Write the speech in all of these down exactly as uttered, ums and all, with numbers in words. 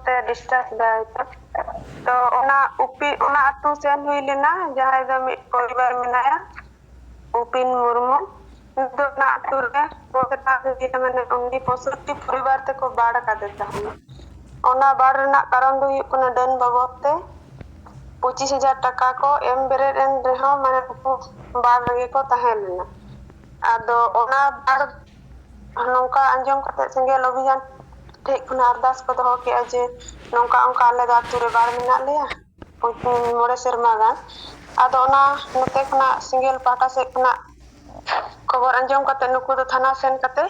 ᱛᱮ ᱰᱤᱥᱴᱟᱨᱵ ᱫᱟᱭ ᱛᱚ᱾ ᱛᱚ ᱚᱱᱟ ᱩᱯᱤ ᱚᱱᱟ ᱟᱹᱛᱩ ᱥᱮᱱ ᱦᱩᱭ ᱞᱮᱱᱟ, ᱡᱟᱦᱟᱸᱭ ᱫᱚ ᱢᱤᱫ ᱯᱚᱨᱤᱵᱟᱨ ᱢᱮᱱᱟᱭᱟ, ᱩᱯᱤᱱ ᱢᱩᱨᱢᱩ᱾ ᱩᱱᱤ ᱫᱚ ᱚᱱᱟ ᱟᱹᱛᱩ ᱨᱮ ᱢᱟᱱᱮ ᱩᱱᱤ ᱯᱚᱸᱭᱥᱚᱴᱴᱤ ᱯᱚᱨᱤᱵᱟᱨ ᱛᱮᱠᱚ ᱵᱟᱲ ᱟᱠᱟᱫᱮ ᱛᱟᱦᱮᱸᱱᱟ᱾ ᱚᱱᱟ ᱵᱟᱲ ᱨᱮᱱᱟᱜ ᱠᱟᱨᱚᱱ ᱫᱚ ᱦᱩᱭᱩᱜ ᱠᱟᱱᱟ, ᱰᱟᱹᱱ ᱵᱟᱵᱚᱫ ᱛᱮ ᱯᱚᱸᱪᱤᱥ ᱦᱟᱡᱟᱨ ᱴᱟᱠᱟ ᱠᱚ ᱮᱢ ᱵᱮᱨᱮᱫ ᱮᱱ ᱨᱮᱦᱚᱸ, ᱢᱟᱱᱮ ᱩᱱᱠᱩ ᱵᱟᱲ ᱨᱮᱜᱮ ᱠᱚ ᱛᱟᱦᱮᱸ ᱞᱮᱱᱟ᱾ ᱟᱫᱚ ᱚᱱᱟ ᱵᱟᱲ ᱱᱚᱝᱠᱟ ᱟᱸᱡᱚᱢ ᱠᱟᱛᱮ ᱥᱮᱸᱜᱮᱞ ᱚᱵᱷᱤᱭᱟᱱ ᱴᱷᱮᱡ ᱠᱷᱚᱱᱟᱜ ᱟᱨᱫᱟᱥ ᱠᱚ ᱫᱚᱦᱚ ᱠᱮᱜᱼᱟ ᱡᱮ ᱱᱚᱝᱠᱟ ᱚᱱᱠᱟ ᱟᱞᱮ ᱫᱚ ᱟᱹᱛᱩ ᱨᱮ ᱵᱟᱲ ᱢᱮᱱᱟᱜ ᱞᱮᱭᱟ ᱯᱩᱱ ᱢᱚᱬᱮ ᱥᱮᱨᱢᱟ ᱜᱟᱱ᱾ ᱟᱫᱚ ᱚᱱᱟ ᱱᱚᱛᱮ ᱠᱷᱚᱱᱟᱜ ᱥᱮᱸᱜᱮᱞ ᱯᱟᱦᱴᱟ ᱥᱮᱫ ᱠᱷᱚᱱᱟᱜ ᱠᱷᱚᱵᱚᱨ ᱟᱸᱡᱚᱢ ᱠᱟᱛᱮ ᱱᱩᱠᱩ ᱫᱚ ᱛᱷᱟᱱᱟ ᱥᱮᱱ ᱠᱟᱛᱮ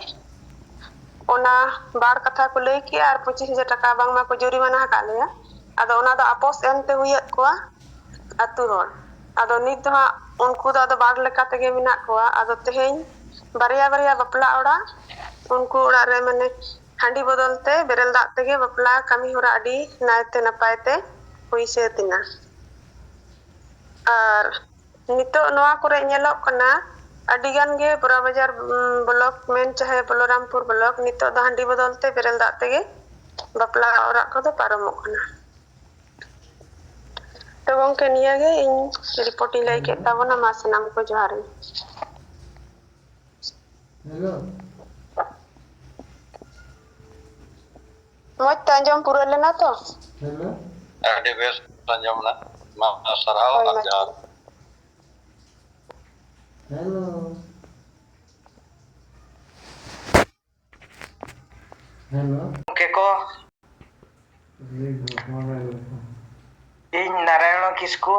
ᱚᱱᱟ ᱵᱟᱲ ᱠᱟᱛᱷᱟ ᱠᱚ ᱞᱟᱹᱭ ᱠᱮᱜᱼᱟ ᱟᱨ ᱯᱚᱸᱪᱤᱥ ᱦᱟᱡᱟᱨ ᱴᱟᱠᱟ ᱵᱟᱝᱢᱟ ᱠᱚ ᱡᱩᱨᱤᱢᱟᱱᱟ ᱟᱠᱟᱫ ᱞᱮᱭᱟ᱾ ᱟᱫᱚ ᱚᱱᱟ ᱫᱚ ᱟᱯᱚᱥ ᱮᱱᱛᱮ ᱦᱩᱭᱟᱫ ᱠᱚᱣᱟ ᱟᱹᱛᱩ ᱦᱚᱲ᱾ ᱟᱫᱚ ᱱᱤᱛ ᱫᱚ ᱦᱟᱸᱜ ᱩᱱᱠᱩ ᱫᱚ ᱟᱫᱚ ᱵᱟᱲ ᱞᱮᱠᱟ ᱛᱮᱜᱮ ᱢᱮᱱᱟᱜ ᱠᱚᱣᱟ᱾ ᱟᱫᱚ ᱛᱮᱦᱮᱧ ᱵᱟᱨᱭᱟ ᱵᱟᱨᱭᱟ ᱵᱟᱯᱞᱟ ᱚᱲᱟᱜ, ᱩᱱᱠᱩ ᱚᱲᱟᱜ ᱨᱮ ᱢᱟᱱᱮ ᱦᱟᱺᱰᱤ ᱵᱚᱫᱚᱞ ᱛᱮ ᱵᱮᱨᱮᱞ ᱫᱟᱜ ᱛᱮᱜᱮ ᱵᱟᱯᱞᱟ ᱠᱟᱹᱢᱤ ᱦᱚᱨᱟ ᱟᱹᱰᱤ ᱱᱟᱭᱛᱮ ᱱᱟᱯᱟᱭ ᱛᱮ ᱦᱩᱭ ᱥᱟᱹᱛ ᱮᱱᱟ᱾ ᱟᱨ ᱱᱤᱛᱚᱜ ᱱᱚᱣᱟ ᱠᱚᱨᱮ ᱧᱮᱞᱚᱜ ᱠᱟᱱᱟ, ᱟᱹᱰᱤ ᱜᱟᱱ ᱜᱮ ᱵᱳᱨᱟ ᱵᱟᱡᱟᱨ, ᱩᱢ, ᱵᱞᱚᱠ ᱢᱮᱱ ᱪᱟᱦᱮ ᱵᱚᱞᱚᱨᱟᱢᱯᱩᱨ ᱵᱞᱚᱠ, ᱱᱤᱛᱚᱜ ᱫᱚ ᱦᱟᱺᱰᱤ ᱵᱚᱫᱚᱞ ᱛᱮ ᱵᱮᱨᱮᱞ ᱫᱟᱜ ᱛᱮᱜᱮ ᱵᱟᱯᱞᱟ ᱚᱲᱟᱜ ᱠᱚᱫᱚ ᱯᱟᱨᱚᱢᱚᱜ ᱠᱟᱱᱟ᱾ ᱛᱚ ᱜᱚᱝᱠᱮ, ᱱᱤᱭᱟᱹ ᱜᱮ ᱤᱧ ᱨᱤᱯᱳᱨᱴ ᱤᱧ ᱞᱟᱹᱭ ᱠᱮᱫ ᱛᱟᱵᱚᱱᱟ᱾ ᱢᱟ ᱥᱟᱱᱟᱢ ᱠᱚ ᱡᱚᱦᱟᱨ ᱜᱮ᱾ ᱦᱮᱞᱳ᱾ ᱢᱚᱡᱽ ᱛᱮ ᱟᱸᱡᱚᱢ ᱯᱩᱨᱟᱹᱣ ᱞᱮᱱᱟ ᱛᱚ? ᱦᱮᱞᱳ᱾ ᱟᱹᱰᱤ ᱵᱮᱥ ᱟᱸᱡᱚᱢ ᱮᱱᱟ᱾ ᱢᱟ, ᱥᱟᱨᱦᱟᱣ ᱦᱳᱭ, ᱟᱨ ᱢᱟ᱾ ᱡᱚᱦᱟᱨ᱾ ᱦᱮᱞᱳ᱾ ᱦᱮᱞᱳ᱾ ᱜᱚᱢᱠᱮ ᱠᱚ, ᱞᱟᱹᱭ ᱢᱮ, ᱢᱟ ᱞᱟᱹᱭ ᱢᱮ᱾ ᱤᱧ Narayan Kisku,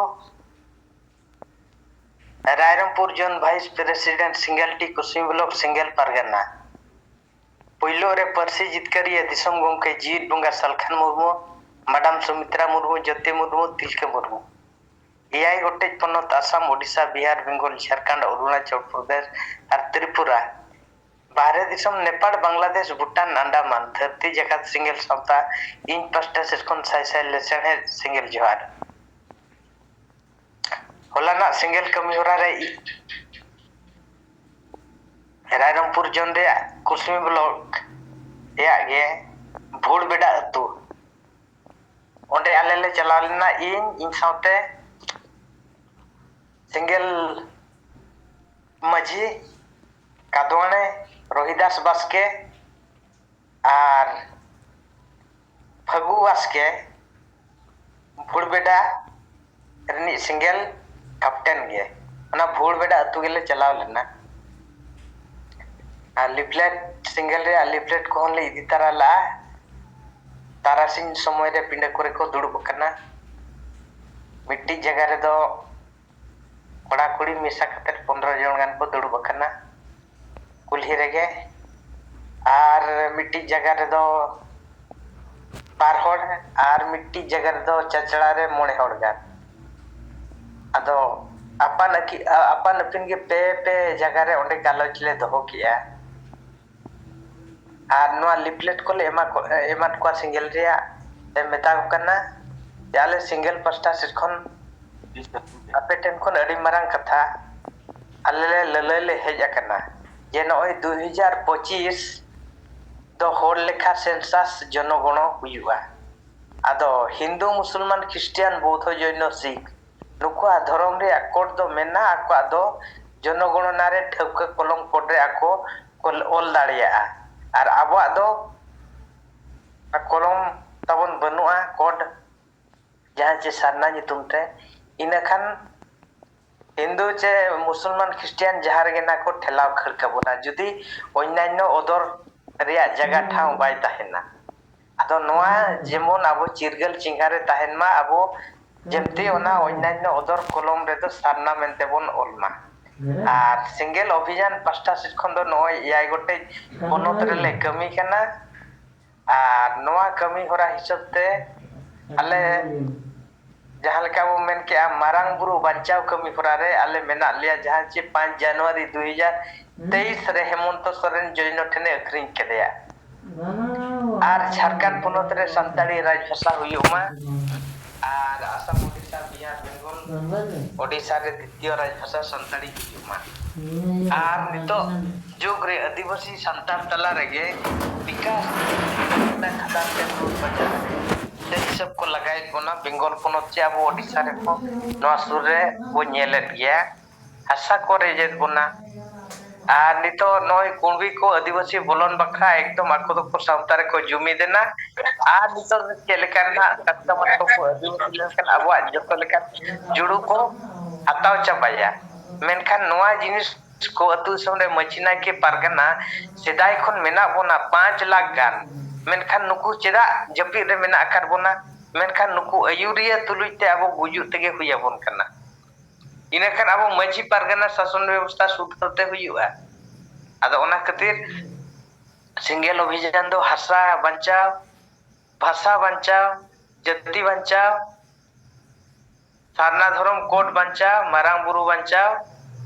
Rairangpur zone vice president, ᱥᱤᱝᱜᱮᱞ ᱴᱤ ᱠᱩᱥᱢᱤ ᱵᱞᱚᱠ, ᱥᱤᱝᱜᱮᱞ ᱯᱟᱨᱜᱟᱱᱟ᱾ ᱯᱳᱭᱞᱳ ᱨᱮ ᱯᱟᱹᱨᱥᱤ ᱡᱤᱛᱠᱟᱹᱨᱤᱭᱟᱹ ᱫᱤᱥᱚᱢ ᱜᱚᱢᱠᱮ ᱡᱤᱣᱤᱫ ᱵᱚᱸᱜᱟ ᱥᱟᱞᱠᱷᱟᱱ ᱢᱩᱨᱢᱩ, ᱢᱟᱰᱟᱢ ᱥᱩᱢᱤᱛᱨᱟ ᱢᱩᱨᱢᱩ, ᱡᱳᱛᱤ ᱢᱩᱨᱢᱩ, ᱛᱤᱞᱠᱟᱹ ᱢᱩᱨᱢᱩ᱾ ᱮᱭᱟᱭ ᱜᱚᱴᱮᱡ ᱯᱚᱱᱚᱛ, ᱟᱥᱟᱢ, ᱳᱰᱤᱥᱟ, ᱵᱤᱦᱟᱨ, ᱵᱮᱝᱜᱚᱞ, ᱡᱷᱟᱲᱠᱷᱚᱸᱰ, ᱚᱨᱩᱱᱟᱪᱚᱞ ᱯᱨᱚᱫᱮᱥ ᱟᱨ ᱛᱨᱤᱯᱩᱨᱟ, ᱵᱟᱦᱨᱮ ᱫᱤᱥᱚᱢ ᱱᱮᱯᱟᱲ, ᱵᱟᱝᱞᱟᱫᱮᱥ, ᱵᱷᱩᱴᱟᱱ, ᱟᱱᱰᱟᱢᱟᱱ, ᱫᱷᱟᱹᱨᱛᱤ ᱡᱟᱠᱟᱛ ᱥᱮᱸᱜᱮᱞ ᱥᱟᱶᱛᱟ, ᱤᱧ ᱯᱟᱥᱴᱟ ᱥᱮᱫ ᱠᱷᱚᱱ ᱥᱟᱭ ᱥᱟᱭ ᱞᱮᱥᱟᱲᱦᱮᱫ ᱥᱮᱸᱜᱮᱞ ᱡᱚᱦᱟᱨ᱾ ᱦᱚᱞᱟᱱᱟᱜ ᱥᱮᱸᱜᱮᱞ ᱠᱟᱹᱢᱤ ᱦᱚᱨᱟ ᱨᱮ ᱤ-, ᱨᱟᱭᱨᱚᱝᱯᱩᱨ ᱡᱳᱱ ᱨᱮᱭᱟᱜ ᱠᱩᱥᱢᱤ ᱵᱞᱚᱠ ᱨᱮᱭᱟᱜ ᱜᱮ ᱵᱷᱩᱲ ᱵᱮᱰᱟ ᱟᱹᱛᱩ ᱪᱟᱞᱟᱣ ᱞᱮᱱᱟ ᱤᱧ, ᱤᱧ ᱥᱟᱶᱛᱮ ᱥᱮᱸᱜᱮᱞ ᱢᱟᱹᱡᱷᱤ, ᱠᱟᱫᱣᱟᱱᱮ ᱨᱚᱦᱤᱫᱟᱥ ᱵᱟᱥᱠᱮ ᱟᱨ ᱯᱷᱟᱹᱜᱩ ᱵᱟᱥᱠᱮ, ᱵᱷᱩᱲᱵᱮᱰᱟ ᱨᱤᱱᱤᱡ ᱥᱮᱸᱜᱮᱞ ᱠᱮᱯᱴᱮᱱ ᱜᱮ᱾ ᱚᱱᱟ ᱵᱷᱩᱲᱵᱮᱰᱟ ᱟᱹᱛᱩ ᱜᱮᱞᱮ ᱪᱟᱞᱟᱣ ᱞᱮᱱᱟ᱾ ᱟᱨ ᱞᱤᱯᱷᱞᱮᱴ, ᱥᱮᱸᱜᱮᱞ ᱨᱮᱭᱟᱜ ᱞᱤᱯᱷᱞᱮᱴ ᱠᱚᱦᱚᱸ ᱞᱮ ᱤᱫᱤ ᱛᱟᱨᱟ ᱞᱮᱫᱼᱟ᱾ ᱛᱟᱨᱟᱥᱤᱧ ᱥᱚᱢᱚᱭ ᱨᱮ ᱯᱤᱸᱰᱟᱹ ᱠᱚᱨᱮ ᱠᱚ ᱫᱩᱲᱩᱵ ᱟᱠᱟᱱᱟ᱾ ᱢᱤᱫᱴᱤᱡ ᱡᱟᱭᱜᱟ ᱨᱮᱫᱚ ᱠᱚᱲᱟ ᱠᱩᱲᱤ ᱢᱮᱥᱟ ᱠᱟᱛᱮ ᱯᱚᱱᱨᱚ ᱡᱚᱱ ᱜᱟᱱ ᱠᱚ ᱫᱩᱲᱩᱵ ᱟᱠᱟᱱᱟ ᱠᱩᱞᱦᱤ ᱨᱮᱜᱮ᱾ ᱟᱨ ᱢᱤᱫᱴᱤᱡ ᱡᱟᱭᱜᱟ ᱨᱮᱫᱚ ᱵᱟᱨ ᱦᱚᱲ, ᱟᱨ ᱢᱤᱫᱴᱤᱡ ᱡᱟᱭᱜᱟ ᱨᱮᱫᱚ ᱪᱟᱪᱲᱟ ᱨᱮ ᱢᱚᱬᱮ ᱦᱚᱲ ᱜᱟᱱ᱾ ᱟᱫᱚ ᱟᱯᱟᱱ ᱟᱹᱠᱤ-, ᱟᱯᱟᱱ ᱟᱹᱯᱤᱱ ᱜᱮ ᱯᱮ, ᱯᱮ ᱡᱟᱭᱜᱟ ᱨᱮ ᱚᱸᱰᱮ ᱜᱟᱞᱚᱪ ᱞᱮ ᱫᱚᱦᱚ ᱠᱮᱜᱼᱟ᱾ ᱟᱨ ᱱᱚᱣᱟ ᱞᱤᱯᱷᱞᱮᱴ ᱠᱚᱞᱮ ᱮᱢᱟ ᱠᱚ, ᱮᱢᱟᱫ ᱠᱚᱣᱟ ᱥᱮᱸᱜᱮᱞ ᱨᱮᱭᱟᱜ᱾ ᱞᱮ ᱢᱮᱛᱟ ᱠᱚ ᱠᱟᱱᱟ ᱡᱮ ᱟᱞᱮ ᱥᱮᱸᱜᱮᱞ ᱯᱟᱥᱴᱟ ᱥᱮᱫ ᱠᱷᱚᱱ ᱟᱯᱮ ᱴᱷᱮᱱ ᱠᱷᱚᱱ ᱟᱹᱰᱤ ᱢᱟᱨᱟᱝ ᱠᱟᱛᱷᱟ, ᱟᱞᱮ ᱞᱮ ᱞᱟᱹᱞᱟᱹᱭ ᱞᱮ ᱦᱮᱡ ᱟᱠᱟᱱᱟ ᱡᱮ ᱱᱚᱜᱼᱚᱭ ᱫᱩ ᱦᱟᱡᱟᱨ ᱯᱚᱸᱪᱤᱥ ᱫᱚ ᱦᱚᱲ ᱞᱮᱠᱷᱟ, ᱥᱮᱱᱥᱟᱥ, ᱡᱚᱱᱚᱜᱚᱬᱚ ᱦᱩᱭᱩᱜᱼᱟ᱾ ᱟᱫᱚ ᱦᱤᱱᱫᱩ, ᱢᱩᱥᱚᱞᱢᱟᱱ, ᱠᱷᱨᱤᱥᱴᱤᱭᱟᱱ, ᱵᱳᱫᱷᱚ, ᱡᱚᱭᱱᱚ, ᱥᱤᱠᱷ, ᱱᱩᱠᱩᱣᱟᱜ ᱫᱷᱚᱨᱚᱢ ᱨᱮᱭᱟᱜ ᱠᱳᱰ ᱫᱚ ᱢᱮᱱᱟᱜᱼᱟ, ᱟᱠᱚᱣᱟᱜ ᱫᱚ ᱡᱚᱱᱚᱜᱚᱬᱚᱱᱟ ᱨᱮ ᱴᱷᱟᱹᱣᱠᱟᱹ ᱠᱚᱞᱚᱢ ᱠᱳᱰ ᱨᱮ ᱟᱠᱚ ᱠᱚ ᱚᱞ ᱫᱟᱲᱮᱭᱟᱜᱼᱟ᱾ ᱟᱨ ᱟᱵᱚᱣᱟᱜ ᱫᱚ ᱠᱚᱞᱚᱢ ᱛᱟᱵᱚᱱ ᱵᱟᱹᱱᱩᱜᱼᱟ, ᱠᱳᱰ ᱡᱟᱦᱟᱸ ᱪᱮ ᱥᱟᱨᱱᱟ ᱧᱩᱛᱩᱢ ᱛᱮ᱾ ᱤᱱᱟᱹ ᱠᱷᱟᱱ ᱦᱤᱱᱫᱩ ᱪᱮ ᱢᱩᱥᱚᱞᱢᱟᱱ ᱠᱷᱨᱤᱥᱴᱤᱭᱟᱱ ᱡᱟᱦᱟᱸ ᱨᱮᱜᱮ ᱱᱟ ᱠᱚ ᱴᱷᱮᱞᱟᱣ ᱠᱷᱟᱹᱲ ᱠᱟᱵᱚᱱᱟ, ᱡᱩᱫᱤ ᱚᱱᱭᱟᱱᱭᱚ ᱚᱫᱚᱨ ᱨᱮᱭᱟᱜ ᱡᱟᱭᱜᱟ ᱴᱷᱟᱶ ᱵᱟᱭ ᱛᱟᱦᱮᱱᱟ᱾ ᱟᱫᱚ ᱱᱚᱣᱟ ᱡᱮᱢᱚᱱ ᱟᱵᱚ ᱪᱤᱨᱜᱟᱹᱞ ᱪᱮᱸᱜᱷᱟ ᱨᱮ ᱛᱟᱦᱮᱱ ᱢᱟ, ᱟᱵᱚ ᱡᱮᱢᱛᱤ ᱚᱱᱟ ᱚᱱᱭᱟᱱᱭᱚ ᱚᱫᱚᱨ ᱠᱚᱞᱚᱢ ᱨᱮᱫᱚ ᱥᱟᱨᱱᱟ ᱢᱮᱱᱛᱮ ᱵᱚᱱ ᱚᱞ ᱢᱟ᱾ ᱟᱨ ᱥᱮᱸᱜᱮᱞ ᱚᱵᱷᱤᱡᱟᱱ ᱯᱟᱥᱴᱟ ᱥᱮᱫ ᱠᱷᱚᱱ ᱫᱚ ᱱᱚᱜᱼᱚᱭ ᱮᱭᱟᱭ ᱜᱚᱴᱮᱡ ᱯᱚᱱᱚᱛ ᱨᱮᱞᱮ ᱠᱟᱹᱢᱤ ᱠᱟᱱᱟ᱾ ᱟᱨ ᱱᱚᱣᱟ ᱠᱟᱹᱢᱤ ᱦᱚᱨᱟ ᱦᱤᱥᱟᱹᱵ ᱛᱮ ᱟᱞᱮ ᱡᱟᱦᱟᱸ ᱞᱮᱠᱟ ᱵᱚ ᱢᱮᱱ ᱠᱮᱜᱼᱟ, ᱢᱟᱨᱟᱝ ᱵᱩᱨᱩ ᱵᱟᱧᱪᱟᱣ ᱠᱟᱹᱢᱤ ᱦᱚᱨᱟ ᱨᱮ ᱟᱞᱮ ᱢᱮᱱᱟᱜ ᱞᱮᱭᱟ, ᱡᱟᱦᱟᱸ ᱪᱮ ᱯᱟᱸᱪ ᱡᱟᱱᱩᱣᱟᱨᱤ ᱫᱩ ᱦᱟᱡᱟᱨ ᱛᱮᱭᱤᱥ ᱨᱮ ᱦᱮᱢᱚᱱᱛᱚ ᱥᱚᱨᱮᱱ ᱡᱚᱭᱱᱚ ᱴᱷᱮᱱᱮ ᱟᱹᱠᱷᱨᱤᱧ ᱠᱮᱫᱮᱭᱟ᱾ ᱟᱨ ᱡᱷᱟᱲᱠᱷᱚᱸᱰ ᱯᱚᱱᱚᱛ ᱨᱮ ᱥᱟᱱᱛᱟᱲᱤ ᱨᱟᱡᱽᱵᱷᱟᱥᱟ ᱦᱩᱭᱩᱜ ᱢᱟ᱾ ᱟᱨ ᱟᱥᱟᱢ, ᱳᱰᱤᱥᱟ, ᱵᱤᱦᱟᱨ, ᱵᱮᱝᱜᱚᱞ, ᱳᱰᱤᱥᱟ ᱨᱮ ᱫᱤᱛᱤᱭᱚ ᱨᱟᱡᱽᱵᱷᱟᱥᱟ ᱥᱟᱱᱛᱟᱲᱤ ᱦᱩᱭᱩᱜ ᱢᱟ᱾ ᱟᱨ ᱱᱤᱛᱚᱜ ᱡᱩᱜᱽ ᱨᱮ ᱟᱹᱫᱤᱵᱟᱹᱥᱤ ᱥᱟᱱᱛᱟᱲ ᱛᱟᱞᱟ ᱨᱮᱜᱮ ᱵᱤᱠᱟᱥ ᱠᱷᱟᱫᱟᱱ ᱛᱮ ᱢᱩᱞᱩᱠ ᱵᱟᱡᱟᱨ ᱨᱮ ᱦᱤᱥᱟᱹᱵ ᱠᱚ ᱞᱟᱜᱟ ᱵᱚᱱᱟ ᱵᱮᱝᱜᱚᱞ ᱯᱚᱱᱚᱛ ᱪᱮ ᱟᱵᱚ ᱳᱰᱤᱥᱟ ᱨᱮᱦᱚᱸ ᱱᱚᱣᱟ ᱥᱩᱨ ᱨᱮ ᱵᱚ ᱧᱮᱞᱮᱫ ᱜᱮᱭᱟ, ᱦᱟᱥᱟ ᱠᱚ ᱨᱮᱡᱮᱫ ᱵᱚᱱᱟ᱾ ᱟᱨ ᱱᱤᱛᱚᱜ ᱱᱚᱜᱼᱚᱭ ᱠᱩᱬᱵᱤ ᱠᱚ ᱟᱹᱫᱤᱵᱟᱹᱥᱤ ᱵᱚᱞᱚᱱ ᱵᱟᱠᱷᱨᱟ ᱮᱠᱫᱚᱢ ᱟᱠᱚ ᱫᱚᱠᱚ ᱥᱟᱶᱛᱟ ᱨᱮᱠᱚ ᱡᱩᱢᱤᱫ ᱮᱱᱟ᱾ ᱟᱨ ᱱᱤᱛᱚᱜ ᱪᱮᱫ ᱞᱮᱠᱟ ᱨᱮᱱᱟᱜ ᱠᱟᱥᱴᱚᱢᱟᱨ ᱠᱚᱠᱚ ᱟᱹᱫᱤᱵᱟᱹᱥᱤ ᱞᱮᱱᱠᱷᱟᱱ ᱟᱵᱚᱣᱟᱜ ᱡᱚᱛᱚ ᱞᱮᱠᱟᱱ ᱡᱩᱲᱩ ᱠᱚ ᱦᱟᱛᱟᱣ ᱪᱟᱵᱟᱭᱟ᱾ ᱢᱮᱱᱠᱷᱟᱱ ᱱᱚᱣᱟ ᱡᱤᱱᱤᱥ ᱠᱚ ᱟᱹᱛᱩ ᱫᱤᱥᱚᱢ ᱨᱮ ᱢᱟᱹᱡᱷᱤ ᱱᱟᱭᱠᱮ ᱯᱟᱨᱜᱟᱱᱟ ᱥᱮᱫᱟᱭ ᱠᱷᱚᱱ ᱢᱮᱱᱟᱜ ᱵᱚᱱᱟ ᱯᱟᱸᱪ ᱞᱟᱠᱷ ᱜᱟᱱ, ᱢᱮᱱᱠᱷᱟᱱ ᱱᱩᱠᱩ ᱪᱮᱫᱟᱜ ᱡᱟᱹᱯᱤᱫ ᱨᱮ ᱢᱮᱱᱟᱜ ᱟᱠᱟᱫ ᱵᱚᱱᱟ? ᱢᱮᱱᱠᱷᱟᱱ ᱱᱩᱠᱩ ᱟᱹᱭᱩᱨᱤᱭᱟᱹ ᱛᱩᱞᱩᱡ ᱛᱮ ᱟᱵᱚ ᱜᱩᱡᱩᱜ ᱛᱮᱜᱮ ᱦᱩᱭ ᱟᱵᱚᱱ ᱠᱟᱱᱟ᱾ ᱤᱱᱟᱹᱠᱷᱟᱱ ᱟᱵᱚ ᱢᱟᱹᱡᱷᱤ ᱯᱟᱨᱜᱟᱱᱟ ᱥᱟᱥᱚᱱ ᱵᱮᱵᱚᱥᱛᱷᱟ ᱥᱩᱫᱷᱟᱹᱨ ᱛᱮ ᱦᱩᱭᱩᱜᱼᱟ᱾ ᱟᱫᱚ ᱚᱱᱟ ᱠᱷᱟᱹᱛᱤᱨ ᱥᱮᱸᱜᱮᱞ ᱚᱵᱷᱤᱡᱟᱱ ᱫᱚ ᱦᱟᱥᱟ ᱵᱟᱧᱪᱟᱣ, ᱵᱷᱟᱥᱟ ᱵᱟᱧᱪᱟᱣ, ᱡᱟᱹᱛᱤ ᱵᱟᱧᱪᱟᱣ, ᱥᱟᱨᱱᱟ ᱫᱷᱚᱨᱚᱢ ᱠᱳᱰ ᱵᱟᱧᱪᱟᱣ, ᱢᱟᱨᱟᱝ ᱵᱩᱨᱩ ᱵᱟᱧᱪᱟᱣ,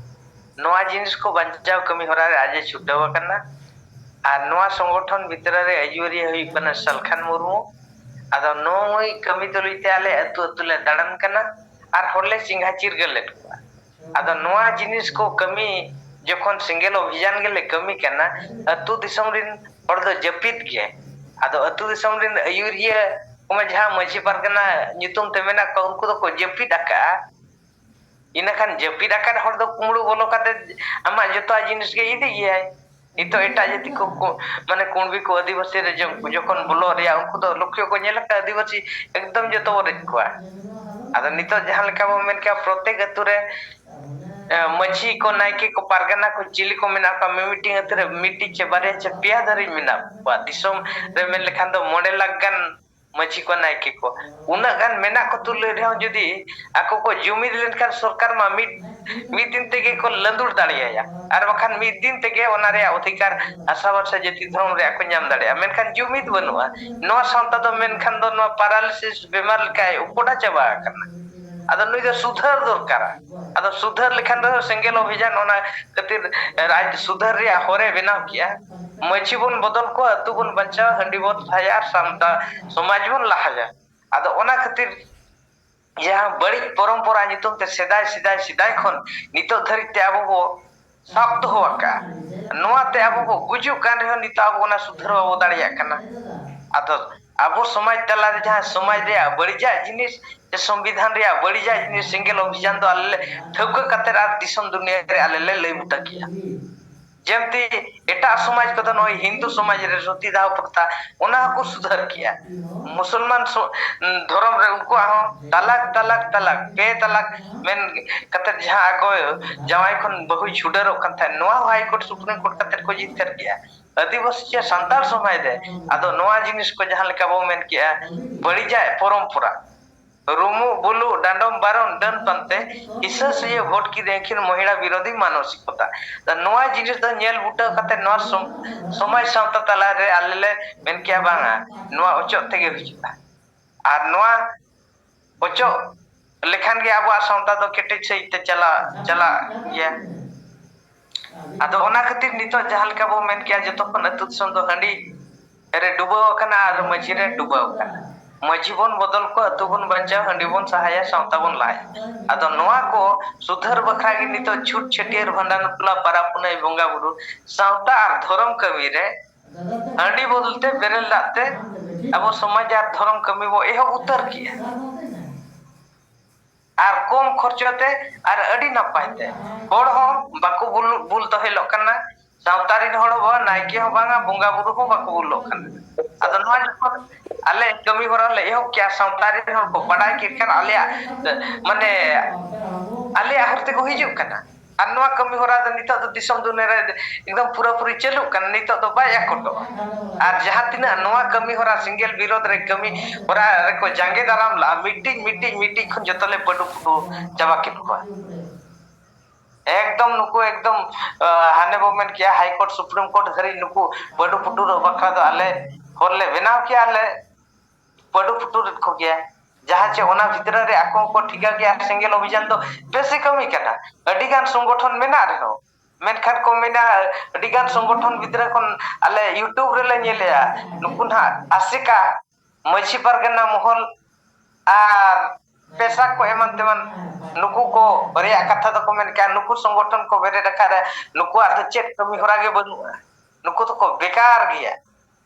ᱱᱚᱣᱟ ᱡᱤᱱᱤᱥ ᱠᱚ ᱵᱟᱧᱪᱟᱣ ᱠᱟᱹᱢᱤ ᱦᱚᱨᱟ ᱨᱮ ᱟᱡ ᱮ ᱪᱷᱩᱴᱟᱹᱣ ᱟᱠᱟᱱᱟ᱾ ᱟᱨ ᱱᱚᱣᱟ ᱥᱚᱝᱜᱚᱴᱷᱚᱱ ᱵᱷᱤᱛᱨᱤ ᱨᱮ ᱟᱹᱭᱩᱨᱤᱭᱟᱹ ᱦᱩᱭᱩᱜ ᱠᱟᱱᱟ ᱥᱟᱞᱠᱷᱟᱱ ᱢᱩᱨᱢᱩ᱾ ᱟᱫᱚ ᱱᱩᱭ ᱠᱟᱹᱢᱤ ᱛᱩᱞᱩᱡ ᱛᱮ ᱟᱞᱮ ᱟᱹᱛᱩ ᱟᱹᱛᱩ ᱞᱮ ᱫᱟᱬᱟᱱ ᱠᱟᱱᱟ ᱟᱨ ᱦᱚᱲ ᱞᱮ ᱪᱮᱸᱜᱷᱟ ᱪᱤᱨᱜᱟᱹᱞ ᱞᱮᱫ ᱠᱚᱣᱟ᱾ ᱟᱫᱚ ᱱᱚᱣᱟ ᱡᱤᱱᱤᱥ ᱠᱚ ᱠᱟᱹᱢᱤ ᱡᱚᱠᱷᱚᱱ ᱥᱮᱸᱜᱮᱞ ᱚᱵᱷᱤᱡᱟᱱ ᱜᱮᱞᱮ ᱠᱟᱹᱢᱤ ᱠᱟᱱᱟ, ᱟᱹᱛᱩ ᱫᱤᱥᱚᱢ ᱨᱤᱱ ᱦᱚᱲ ᱫᱚ ᱡᱟᱹᱯᱤᱫ ᱜᱮ᱾ ᱟᱫᱚ ᱟᱹᱛᱩ ᱫᱤᱥᱚᱢ ᱨᱤᱱ ᱟᱹᱭᱩᱨᱤᱭᱟᱹ ᱠᱚᱢᱟ ᱡᱟᱦᱟᱸ ᱢᱟᱹᱡᱷᱤ ᱯᱟᱨᱜᱟᱱᱟ ᱧᱩᱛᱩᱢ ᱛᱮ ᱢᱮᱱᱟᱜ ᱠᱚᱣᱟ, ᱩᱱᱠᱩ ᱫᱚᱠᱚ ᱡᱟᱹᱯᱤᱫ ᱟᱠᱟᱜᱼᱟ᱾ ᱤᱱᱟᱹᱠᱷᱟᱱ ᱡᱟᱹᱯᱤᱫ ᱟᱠᱟᱫ ᱦᱚᱲ ᱫᱚ ᱠᱩᱢᱵᱽᱲᱩ ᱵᱚᱞᱚ ᱠᱟᱛᱮ ᱟᱢᱟᱜ ᱡᱚᱛᱚᱣᱟᱜ ᱡᱤᱱᱤᱥ ᱜᱮ ᱤᱫᱤ ᱜᱮᱭᱟᱭ᱾ ᱱᱤᱛᱚᱜ ᱮᱴᱟᱜ ᱡᱟᱹᱛᱤ ᱠᱚ, ᱠᱚ, ᱢᱟᱱᱮ ᱠᱩᱬᱵᱤ ᱠᱚ ᱟᱹᱫᱤᱵᱟᱹᱥᱤ ᱨᱮ ᱡᱚ-, ᱡᱚᱠᱷᱚᱱ ᱵᱚᱞᱚ ᱨᱮᱭᱟᱜ, ᱩᱱᱠᱩ ᱫᱚ ᱞᱚᱠᱠᱷᱚ ᱠᱚ ᱧᱮᱞ ᱟᱠᱟᱫ ᱟᱹᱫᱤᱵᱟᱹᱥᱤ ᱮᱠᱫᱚᱢ ᱡᱚᱛᱚ ᱵᱚ ᱨᱮᱡ ᱠᱚᱣᱟ᱾ ᱟᱫᱚ ᱱᱤᱛᱚᱜ ᱡᱟᱦᱟᱸ ᱞᱮᱠᱟ ᱵᱚ ᱢᱮᱱ ᱠᱮᱭᱟ, ᱯᱨᱚᱛᱮᱠ ᱟᱹᱛᱩ ᱨᱮ, ᱮ, ᱢᱟᱹᱡᱷᱤ ᱠᱚ, ᱱᱟᱭᱠᱮ ᱠᱚ, ᱯᱟᱨᱜᱟᱱᱟ ᱠᱚ, ᱪᱤᱞᱤ ᱠᱚ ᱢᱮᱱᱟᱜ ᱠᱚᱣᱟ, ᱢᱤᱢᱤᱫᱴᱤᱡ ᱟᱹᱛᱩ ᱨᱮ ᱢᱤᱫᱴᱤᱡ ᱪᱮ ᱵᱟᱨᱭᱟ ᱪᱮ ᱯᱮᱭᱟ ᱫᱷᱟᱹᱨᱤᱡ ᱢᱮᱱᱟᱜ ᱠᱚᱣᱟ᱾ ᱫᱤᱥᱚᱢ ᱨᱮ ᱢᱮᱱ ᱞᱮᱠᱷᱟᱱ ᱫᱚ ᱢᱚᱬᱮ ᱞᱟᱠᱷ ᱜᱟᱱ ᱢᱟᱹᱡᱷᱤ ᱠᱚ, ᱱᱟᱭᱠᱮ ᱠᱚ, ᱩᱱᱟᱹᱜ ᱜᱟᱱ ᱢᱮᱱᱟᱜ ᱠᱚ ᱛᱩᱞᱩᱡ ᱨᱮᱦᱚᱸ ᱡᱩᱫᱤ ᱟᱠᱚ ᱠᱚ ᱡᱩᱢᱤᱫ ᱞᱮᱱᱠᱷᱟᱱ ᱥᱚᱨᱠᱟᱨ ᱢᱟ ᱢᱤᱫ, ᱢᱤᱫ ᱫᱤᱱ ᱛᱮᱜᱮ ᱠᱚ ᱞᱟᱹᱸᱫᱩᱲ ᱫᱟᱲᱮᱭᱟᱭᱟ, ᱟᱨ ᱵᱟᱠᱷᱟᱱ ᱢᱤᱫ ᱫᱤᱱ ᱛᱮᱜᱮ ᱚᱱᱟ ᱨᱮᱭᱟᱜ ᱚᱫᱷᱤᱠᱟᱨ ᱦᱟᱥᱟ ᱵᱷᱟᱥᱟ ᱡᱟᱹᱛᱤ ᱫᱷᱚᱨᱚᱢ ᱨᱮᱭᱟᱜ ᱠᱚ ᱧᱟᱢ ᱫᱟᱲᱮᱭᱟᱜᱼᱟ᱾ ᱢᱮᱱᱠᱷᱟᱱ ᱡᱩᱢᱤᱫ ᱵᱟᱹᱱᱩᱜᱼᱟ᱾ ᱱᱚᱣᱟ ᱥᱟᱶᱛᱟ ᱫᱚ ᱢᱮᱱᱠᱷᱟᱱ ᱫᱚ ᱱᱚᱣᱟ paralysis ᱵᱮᱢᱟᱨ ᱞᱮᱠᱟᱭ ᱩᱯᱚᱴᱟ ᱪᱟᱵᱟ ᱟᱠᱟᱱᱟ᱾ ᱟᱫᱚ ᱱᱩᱭ ᱫᱚ ᱥᱩᱫᱷᱟᱹᱨ ᱫᱚᱨᱠᱟᱨᱟ᱾ ᱟᱫᱚ ᱥᱩᱫᱷᱟᱹᱨ ᱞᱮᱠᱷᱟᱱ ᱫᱚ ᱥᱮᱸᱜᱮᱞ ᱚᱵᱷᱤᱡᱟᱱ ᱚᱱᱟ ᱠᱷᱟᱹᱛᱤᱨ ᱨᱟᱡᱽ ᱥᱩᱫᱷᱟᱹᱨ ᱨᱮᱭᱟᱜ ᱦᱚᱨᱮ ᱵᱮᱱᱟᱣ ᱠᱮᱜᱼᱟ᱾ ᱢᱟᱹᱡᱷᱤ ᱵᱚᱱ ᱵᱚᱫᱚᱞ ᱠᱚᱣᱟ, ᱟᱹᱛᱩ ᱵᱚᱱ ᱵᱟᱧᱪᱟᱣᱟ, ᱦᱟᱺᱰᱤ ᱵᱚᱱ ᱥᱟᱯᱷᱟᱭᱟ ᱟᱨ ᱥᱟᱶᱛᱟ ᱥᱚᱢᱟᱡᱽ ᱵᱚᱱ ᱞᱟᱦᱟᱭᱟ᱾ ᱟᱫᱚ ᱚᱱᱟ ᱠᱷᱟᱹᱛᱤᱨ ᱡᱟᱦᱟᱸ ᱵᱟᱹᱲᱤᱡ ᱯᱚᱨᱚᱢᱯᱚᱨᱟ ᱧᱩᱛᱩᱢ ᱛᱮ ᱥᱮᱫᱟᱭ, ᱥᱮᱫᱟᱭ, ᱥᱮᱫᱟᱭ ᱠᱷᱚᱱ ᱱᱤᱛᱚᱜ ᱫᱷᱟᱹᱨᱤᱡ ᱛᱮ ᱟᱵᱚ ᱵᱚ ᱥᱟᱵ ᱫᱚᱦᱚ ᱟᱠᱟᱫᱼᱟ, ᱱᱚᱣᱟ ᱛᱮ ᱟᱵᱚ ᱵᱚ ᱜᱩᱡᱩᱜ ᱠᱟᱱ ᱨᱮᱦᱚᱸ ᱱᱤᱛᱚᱜ ᱟᱵᱚ ᱚᱱᱟ ᱥᱩᱫᱷᱟᱹᱨ ᱵᱟᱵᱚ ᱫᱟᱲᱮᱭᱟᱜ ᱠᱟᱱᱟ᱾ ᱟᱫᱚ ᱟᱵᱚ ᱥᱚᱢᱟᱡᱽ ᱛᱟᱞᱟᱨᱮ ᱡᱟᱦᱟᱸ ᱥᱚᱢᱟᱡᱽ ᱨᱮᱭᱟᱜ ᱵᱟᱹᱲᱤᱡᱟᱜ ᱡᱤᱱᱤᱥ ᱥᱮ ᱥᱚᱝᱵᱤᱫᱷᱟᱱ ᱨᱮᱭᱟᱜ ᱵᱟᱹᱲᱤᱡᱟᱜ ᱡᱤᱱᱤᱥ ᱥᱮᱸᱜᱮᱞ ᱚᱵᱷᱤᱡᱟᱱ ᱫᱚ ᱟᱞᱮ ᱞᱮ ᱴᱷᱟᱹᱣᱠᱟᱹ ᱠᱟᱛᱮ ᱟᱨ ᱫᱤᱥᱚᱢ ᱫᱩᱱᱤᱭᱟᱹ ᱨᱮ ᱟᱞᱮ ᱞᱮ ᱞᱟᱹᱭ ᱵᱩᱴᱟᱹ ᱠᱮᱜᱼᱟ᱾ ᱡᱮᱢᱛᱤ ᱮᱴᱟᱜ ᱥᱚᱢᱟᱡᱽ ᱠᱚᱫᱚ ᱱᱚᱜᱼᱚᱭ ᱦᱤᱱᱫᱩ ᱥᱚᱢᱟᱡᱽ ᱨᱮ ᱥᱚᱛᱤ ᱫᱟᱦᱚ ᱯᱨᱚᱛᱷᱟ, ᱚᱱᱟ ᱦᱚᱸᱠᱚ ᱥᱩᱫᱷᱟᱹᱨ ᱠᱮᱜᱼᱟ᱾ ᱢᱩᱥᱚᱞᱢᱟᱱ ᱥᱚ-, ᱫᱷᱚᱨᱚᱢ ᱨᱮ ᱩᱱᱠᱩᱣᱟᱜ ᱦᱚᱸ ᱛᱟᱞᱟᱠ, ᱛᱟᱞᱟᱠ, ᱛᱟᱞᱟᱠ, ᱯᱮ ᱛᱟᱞᱟᱠ ᱢᱮᱱ ᱠᱟᱛᱮ ᱡᱟᱦᱟᱸ ᱟᱠᱚ ᱡᱟᱶᱟᱭ ᱠᱷᱚᱱ ᱵᱟᱹᱦᱩᱭ ᱪᱷᱩᱰᱟᱹᱨᱚᱜ ᱠᱟᱱ ᱛᱟᱦᱮᱸᱫ, ᱱᱚᱣᱟ ᱦᱚᱸ ᱦᱟᱭ ᱠᱳᱨᱴ, ᱥᱩᱯᱨᱤᱢ ᱠᱳᱨᱴ ᱠᱟᱛᱮ ᱠᱚ ᱡᱤᱛᱠᱟᱹᱨ ᱠᱮᱜᱼᱟ᱾ ᱟᱹᱫᱤᱵᱟᱹᱥᱤ ᱪᱮ ᱥᱟᱱᱛᱟᱲ ᱥᱚᱢᱟᱡᱽ ᱨᱮ ᱟᱫᱚ ᱱᱚᱣᱟ ᱡᱤᱱᱤᱥ ᱠᱚ ᱡᱟᱦᱟᱸ ᱞᱮᱠᱟ ᱵᱚ ᱢᱮᱱ ᱠᱮᱜᱼᱟ, ᱵᱟᱹᱲᱤᱡᱟᱜ ᱯᱚᱨᱚᱢᱯᱚᱨᱟ, ᱨᱩᱢᱩᱜ ᱵᱩᱞᱩᱜ ᱰᱟᱸᱰᱚᱢ ᱵᱟᱨᱚᱱ ᱰᱟᱹᱱ ᱯᱟᱱᱛᱮ, ᱦᱤᱥᱟᱹ ᱥᱩᱭᱟᱹ ᱵᱷᱳᱴ ᱠᱤᱨᱤᱧ ᱟᱹᱠᱷᱤᱨ ᱢᱚᱦᱤᱲᱟ ᱵᱤᱨᱳᱫᱷᱤ ᱢᱟᱱᱚᱥᱤᱠᱚᱛᱟ᱾ ᱟᱫᱚ ᱱᱚᱣᱟ ᱡᱤᱱᱤᱥ ᱫᱚ ᱧᱮᱞ ᱵᱩᱴᱟᱹ ᱠᱟᱛᱮ ᱱᱚᱣᱟ ᱥᱚᱢ-, ᱥᱚᱢᱟᱡᱽ ᱥᱟᱶᱛᱟ ᱛᱟᱞᱟᱨᱮ ᱟᱞᱮ ᱞᱮ ᱢᱮᱱ ᱠᱮᱜᱼᱟ, ᱵᱟᱝᱟ, ᱱᱚᱣᱟ ᱚᱪᱚᱜ ᱛᱮᱜᱮ ᱦᱩᱭᱩᱜᱼᱟ᱾ ᱟᱨ ᱱᱚᱣᱟ ᱚᱪᱚᱜ ᱞᱮᱠᱷᱟᱱ ᱜᱮ ᱟᱵᱚᱣᱟᱜ ᱥᱟᱶᱛᱟ ᱫᱚ ᱠᱮᱴᱮᱡ ᱥᱟᱺᱦᱤᱡ ᱛᱮ ᱪᱟᱞᱟᱜ, ᱪᱟᱞᱟᱜ ᱜᱮᱭᱟ᱾ ᱟᱫᱚ ᱚᱱᱟ ᱠᱷᱟᱹᱛᱤᱨ ᱱᱤᱛᱚᱜ ᱡᱟᱦᱟᱸ ᱞᱮᱠᱟ ᱵᱚ ᱢᱮᱱ ᱠᱮᱜᱼᱟ, ᱡᱚᱛᱚ ᱠᱷᱚᱱ ᱟᱹᱛᱩ ᱫᱤᱥᱚᱢ ᱫᱚ ᱦᱟᱺᱰᱤ ᱨᱮ ᱰᱩᱵᱟᱹᱣ ᱟᱠᱟᱱᱟ ᱟᱨ ᱢᱟᱹᱡᱷᱤ ᱨᱮ ᱰᱩᱵᱟᱹᱣ ᱟᱠᱟᱱᱟ᱾ ᱢᱟᱹᱡᱷᱤ ᱵᱚᱱ ᱵᱚᱫᱚᱞ ᱠᱚᱣᱟ, ᱟᱹᱛᱩ ᱵᱚᱱ ᱵᱟᱧᱪᱟᱣ, ᱦᱟᱺᱰᱤ ᱵᱚᱱ ᱥᱟᱦᱟᱭᱟ, ᱥᱟᱶᱛᱟ ᱵᱚᱱ ᱞᱟᱦᱟᱭᱟ᱾ ᱟᱫᱚ ᱱᱚᱣᱟ ᱠᱚ ᱥᱩᱫᱷᱟᱹᱨ ᱵᱟᱠᱷᱨᱟ ᱜᱮ ᱱᱤᱛᱚᱜ ᱪᱷᱩᱴ ᱪᱷᱟᱹᱴᱭᱟᱹᱨ, ᱵᱷᱟᱸᱰᱟᱱ, ᱵᱟᱯᱞᱟ, ᱯᱟᱨᱟᱵᱽ, ᱯᱩᱱᱟᱹᱭ, ᱵᱚᱸᱜᱟ ᱵᱩᱨᱩ, ᱥᱟᱶᱛᱟ ᱟᱨ ᱫᱷᱚᱨᱚᱢ ᱠᱟᱹᱢᱤ ᱨᱮ ᱦᱟᱺᱰᱤ ᱵᱚᱫᱚᱞ ᱛᱮ ᱵᱮᱨᱮᱞ ᱫᱟᱜ ᱛᱮ ᱟᱵᱚ ᱥᱚᱢᱟᱡᱽ ᱟᱨ ᱫᱷᱚᱨᱚᱢ ᱠᱟᱹᱢᱤ ᱵᱚ ᱮᱦᱚᱵ ᱩᱛᱟᱹᱨ ᱠᱮᱜᱼᱟ᱾ ᱟᱨ ᱠᱚᱢ ᱠᱷᱚᱨᱪᱚ ᱛᱮ ᱟᱨ ᱟᱹᱰᱤ ᱱᱟᱯᱟᱭ ᱛᱮ᱾ ᱦᱚᱲ ᱦᱚᱸ ᱵᱟᱠᱚ ᱵᱩᱞ, ᱵᱩᱞ ᱛᱚᱦᱮᱞᱚᱜ ᱠᱟᱱᱟ᱾ ᱥᱟᱶᱛᱟ ᱨᱮᱱ ᱦᱚᱲ ᱦᱚᱸ ᱵᱟᱝ, ᱱᱟᱭᱠᱮ ᱦᱚᱸ ᱵᱟᱝᱟ, ᱵᱚᱸᱜᱟ ᱵᱩᱨᱩ ᱦᱚᱸ ᱵᱟᱠᱚ ᱵᱩᱞᱚᱜ ᱠᱟᱱᱟ᱾ ᱟᱫᱚ ᱱᱚᱣᱟ ᱡᱚᱠᱷᱚᱱ ᱟᱞᱮ ᱠᱟᱹᱢᱤ ᱦᱚᱨᱟ ᱞᱮ ᱮᱦᱚᱵ ᱠᱮᱜᱼᱟ, ᱥᱟᱶᱛᱟ ᱨᱮᱱ ᱦᱚᱲ ᱠᱚ ᱵᱟᱰᱟᱭ ᱠᱮᱫ ᱠᱷᱟᱱ ᱟᱞᱮᱭᱟᱜ, ᱢᱟᱱᱮ, ᱟᱞᱮᱭᱟᱜ ᱦᱚᱨ ᱛᱮᱠᱚ ᱦᱤᱡᱩᱜ ᱠᱟᱱᱟ᱾ ᱟᱨ ᱱᱚᱣᱟ ᱠᱟᱹᱢᱤ ᱦᱚᱨᱟ ᱫᱚ ᱱᱤᱛᱚᱜ ᱫᱚ ᱫᱤᱥᱚᱢ ᱫᱩᱱᱤᱭᱟᱹ ᱨᱮ ᱮᱠᱫᱚᱢ ᱯᱩᱨᱟᱹᱯᱩᱨᱤ ᱪᱟᱹᱞᱩᱜ ᱠᱟᱱᱟ, ᱱᱤᱛᱚᱜ ᱫᱚ ᱵᱟᱭ ᱟᱠᱚᱴᱚᱜᱼᱟ᱾ ᱟᱨ ᱡᱟᱦᱟᱸ ᱛᱤᱱᱟᱹᱜ ᱱᱚᱣᱟ ᱠᱟᱹᱢᱤ ᱦᱚᱨᱟ ᱥᱮᱸᱜᱮᱞ ᱵᱤᱨᱳᱫᱷ ᱨᱮ ᱠᱟᱹᱢᱤ ᱦᱚᱨᱟ ᱨᱮᱠᱚ ᱡᱟᱸᱜᱮ ᱫᱟᱨᱟᱢ ᱞᱟᱜᱼᱟ, ᱢᱤᱫᱴᱤᱡ, ᱢᱤᱫᱴᱤᱡ, ᱢᱤᱫᱴᱤᱡ ᱠᱷᱚᱱ ᱡᱚᱛᱚ ᱞᱮ ᱵᱟᱹᱰᱩ ᱯᱷᱩᱴᱩ ᱪᱟᱵᱟ ᱠᱮᱫ ᱠᱚᱣᱟ᱾ ᱮᱠᱫᱚᱢ ᱱᱩᱠᱩ ᱮᱠᱫᱚᱢ, ᱟᱸ, ᱦᱟᱱᱮ ᱵᱚ ᱢᱮᱱ ᱠᱮᱭᱟ, ᱦᱟᱭ ᱠᱳᱨᱴ, ᱥᱩᱯᱨᱤᱢ ᱠᱳᱨᱴ ᱫᱷᱟᱹᱨᱤᱡ ᱱᱩᱠᱩ ᱵᱟᱹᱰᱩ ᱯᱩᱴᱩᱨᱚᱜ ᱵᱟᱠᱷᱨᱟ ᱫᱚ ᱟᱞᱮ ᱦᱚᱨ ᱞᱮ ᱵᱮᱱᱟᱣ ᱠᱮᱭᱟ, ᱞᱮ ᱵᱟᱹᱰᱩ ᱯᱩᱴᱩᱨᱮᱫ ᱠᱚᱜᱮᱭᱟ᱾ ᱡᱟᱦᱟᱸ ᱪᱮ ᱚᱱᱟ ᱵᱷᱤᱛᱨᱤ ᱨᱮ ᱟᱠᱚ ᱦᱚᱸᱠᱚ ᱴᱷᱤᱠᱟᱹ ᱜᱮᱭᱟ, ᱥᱮᱸᱜᱮᱞ ᱚᱵᱷᱤᱡᱟᱱ ᱫᱚ ᱵᱮᱥ ᱮ ᱠᱟᱹᱢᱤ ᱠᱟᱱᱟ᱾ ᱟᱹᱰᱤ ᱜᱟᱱ ᱥᱚᱝᱜᱚᱴᱷᱚᱱ ᱢᱮᱱᱟᱜ ᱨᱮᱦᱚᱸ, ᱢᱮᱱᱠᱷᱟᱱ ᱠᱚ ᱢᱮᱱᱟ, ᱟᱹᱰᱤ ᱜᱟᱱ ᱥᱚᱝᱜᱚᱴᱷᱚᱱ ᱵᱷᱤᱛᱨᱤ ᱠᱷᱚᱱ ᱟᱞᱮ YouTube ᱨᱮᱞᱮ ᱧᱮᱞᱮᱜᱼᱟ, ᱱᱩᱠᱩ ᱱᱟᱦᱟᱜ ᱟᱥᱮᱠᱟ, ᱢᱟᱹᱡᱷᱤ ᱯᱟᱨᱜᱟᱱᱟ ᱢᱚᱦᱚᱞ ᱟᱨ ᱯᱮᱥᱟ ᱠᱚ ᱮᱢᱟᱱ ᱛᱮᱢᱟᱱ, ᱱᱩᱠᱩ ᱠᱚ ᱨᱮᱭᱟᱜ ᱠᱟᱛᱷᱟ ᱫᱚᱠᱚ ᱢᱮᱱ ᱠᱮᱜᱼᱟ, ᱱᱩᱠᱩ ᱥᱚᱝᱜᱚᱴᱷᱚᱱ ᱠᱚ ᱵᱮᱨᱮᱫ ᱟᱠᱟᱫ ᱨᱮ ᱱᱩᱠᱩᱣᱟᱜ ᱫᱚ ᱪᱮᱫ ᱠᱟᱹᱢᱤ ᱦᱚᱨᱟ ᱜᱮ ᱵᱟᱹᱱᱩᱜᱼᱟ, ᱱᱩᱠᱩ ᱫᱚᱠᱚ ᱵᱮᱠᱟᱨ ᱜᱮᱭᱟ᱾